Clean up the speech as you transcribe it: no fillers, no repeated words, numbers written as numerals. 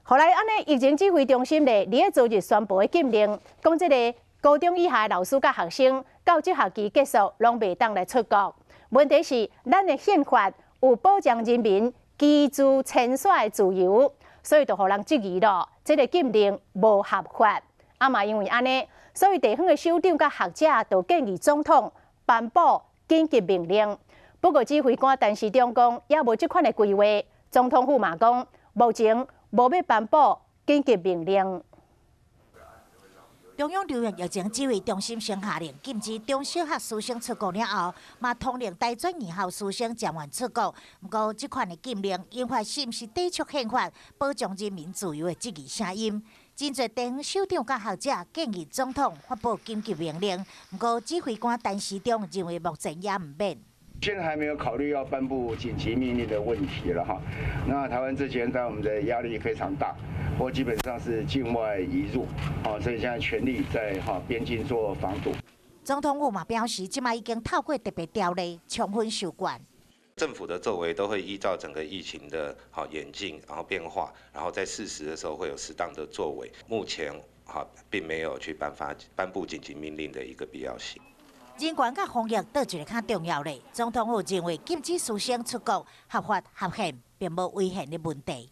予來按呢，疫情指揮中心咧，佇咧昨日宣布的禁令，講這个高中以下的老師佮學生，到這學期結束，攏袂當來出國。問題是，咱的憲法有保障人民居住遷徙的自由，所以就予人質疑咯，這个禁令無合法。啊嘛，因為按呢，所以地方的首長佮學者都建議總統頒布緊急命令。不過指揮官陳時中講，猶無這款的規劃。總統府嘛講，目前無欲頒布緊急命令。中央流行疫情指揮中心先下令禁止中小學師生出國了後，嘛通令大專院校師生暫緩出國。毋過，這款的禁令引發是毋是抵觸憲法、保障人民自由的質疑聲音。真濟地方首長佮學者建議總統發布緊急命令，毋過指揮官陳時中認為目前猶毋免。現在還沒有考慮要頒布緊急命令的問題了哈。那台灣之前在我們的壓力非常大，或基本上是境外移入，所以現在全力在哈邊境做防堵。總統府嘛表示，這擺已經透過特別條例充分授權。政府的作為都會依照整個疫情的好演進，然後變化，然後在適時的時候會有適當的作為。目前哈並沒有去頒布緊急命令的一個必要性。人權佮防疫佗一个較重要咧？總統府認為禁止師生出國合法合憲，並無違憲的問題。